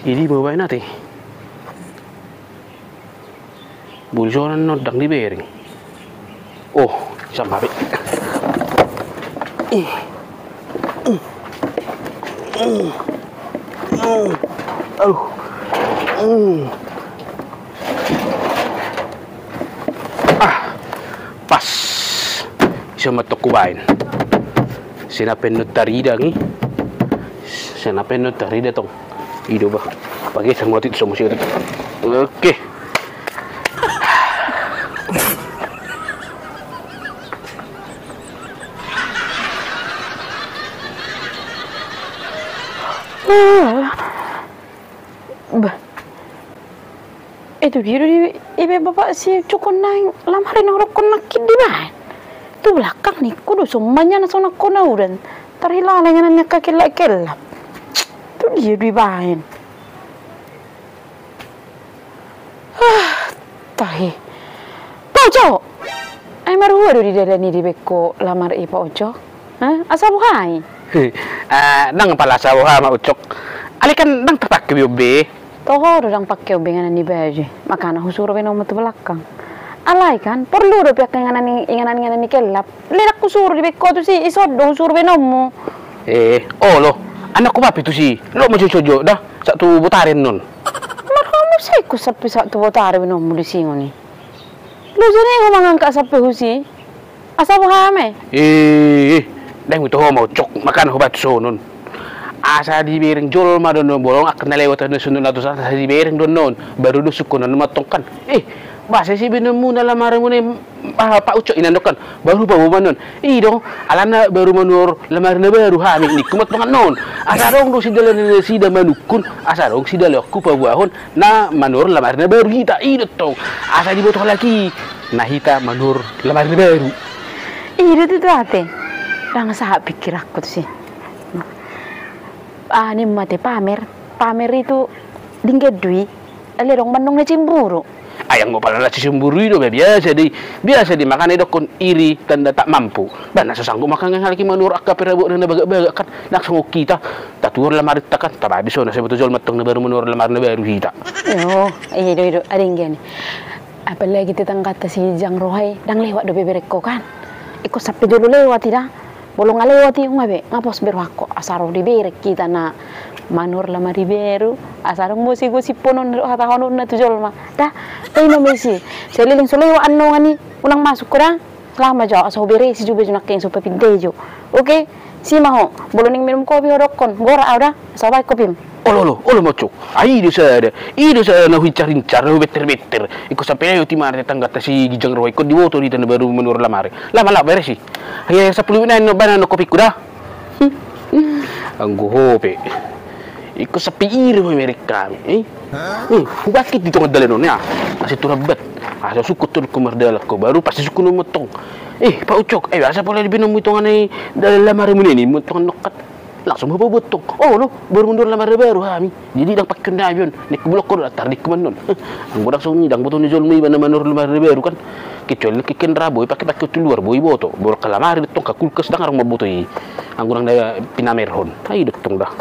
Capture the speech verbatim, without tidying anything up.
Jadi mau baen ate. Bulu sonan no ndang dibereng. Oh, sama be. Ih. Aduh. Ah, pas. Ison ma tong hubaen. Sai na pe annon tarida i. Sai na pe annon tarida tong. I do ba. Pagesang ma atik so musi atik. Oke. Bah. Itu dia do di, ibe bapak si Ucok on naeng lamari na hudokkon nangkin dibaen. Tu belakang ningku do, sombanya na sonang kona udan. Tarhilala inganan ni angka kellap-kellap. Tu dia do dibaen. Ah, tahi. Pak Ucok! Ai marhua do di dalan i dibaen ho lamar i, Pak Ucok? Hah? Asa boha i? Ah, ndang pala asa boha, Mak Ucok. Alai kan ndang tarpangke be on be. Toho do ndang pangke on be inganan ni baju i. Makana husuru be nommu tu belakang. Alai kan porlu dope angka inganan ni, inganan-inganan ni kellap. Alai ndang husuru dibaen ho tusi, ison do husuru be nommu. Eh, olo. Annon hubaen pe tusi. Loas ma jo, jo, jo da. Sahat tu Botari annon. Marhamu sai ingkon sampe sahat tu Botari be nommu di singon i. Loja ni ho mangangkat sampe husi. Asa boha ma i? Eh, eh, ndang huboto ho, Mak Ucok, makana hubaen tu sonon. Asa dibereng jolma do annon, molo angka na lewat annon, songon na tuson, asa dibereng do annon. Baru do sungkunon ma tong kan. Eh, boasa ise be nommu na lamar muna i, ah, Pak Ucok, inna annon kan. Baru paboa ma annon. I do, alana baru manuhor lamar na baru hami, ningku ma tong annon. Asa adong do sidalan nasida manungkun, asa adong sidalankon paboahon na manuhor lamar na baru hita, i do tong. Asa diboto halak i na hita manuhor lamar na baru. I do tutu ate. Ndang sahat pingkiranku tusi. Ah, nimmu ate pamer. Pamer i tu denggan do i. Alai adong ma annon na cemburu. Ai anggo pala na cemburu i do, ba, biasa do i. Biasa do i, makana didokkon iri tanda tak mampu. Ba, na so sanggup ma angka halak i manuhor angka perabotna na bagak-bagak kan. Ndang songon hita. Tatuhor lamarinta kan, tabaen do songon na sai diboto jolma tong na baru manuhor lamar na baru hita. Oh, i do, i do, adong denggan i. Apalagi tetanggata si Ginjang Roha i, ndang lewat dope bereng ho kan. Ingkon sampe jolo lewat i da. Molo nga lewat i, nga be, nga pos be rohangku, asa ro dibereng hita na manuhor lamar na baru, asa adong gosip-gosipon on dohot hatahononna tu jolma. Da, tai nama isi. Saleleng so lewat annon i, unang masuk ho da. Laho ma jo, asa huberesi jo baju nangkin, so hupinda jo. Oke, si ma ho, molo naeng minum kopi hudokkon, gorak au da, asa hubaen kopim. Olo, olo, olo, Mak Ucok. Ah, i do sada, i do sada na huincar-incar, na hubenter-benter. Ingkon sampe lewat i ma tetanggata si Ginjang Roha i, ingkon diboto do hita na baru manuhor lamar i. Laho ma, laho, beresi. Ai, sampulu menit nai, baen annon kopingku da. Anggo ho pe. Ingkon sampe iri ho mereng hami, eh? Eh, hubangkit di tonga dalan on, ya. Asa tu rambat. Asa sungkun tong ho mardalan ho, baru pas disungkun on ma tong. Eh, Pak Ucok, eh, asa pola dibaen nommu i tonga ni dalan lamar muna i, muna tonga nongkat. Langsung ma paboa tong. Olo, baru manuhor lamar na baru hami. Jadi ndang pangkeon nami on. Ningku, bolon ho do, tar ningku ma annon. Anggo ndang songon i, ndang boto ni jolma iba na manuhor lamar na baru kan. Kecuali nangkin ra boi pake-pake tu luar, boi boto. Bolon, angka lamari do tong, angka kulkas, ndang adong mamboto i. Anggo ndang na pinamerhon. Ai do tong da.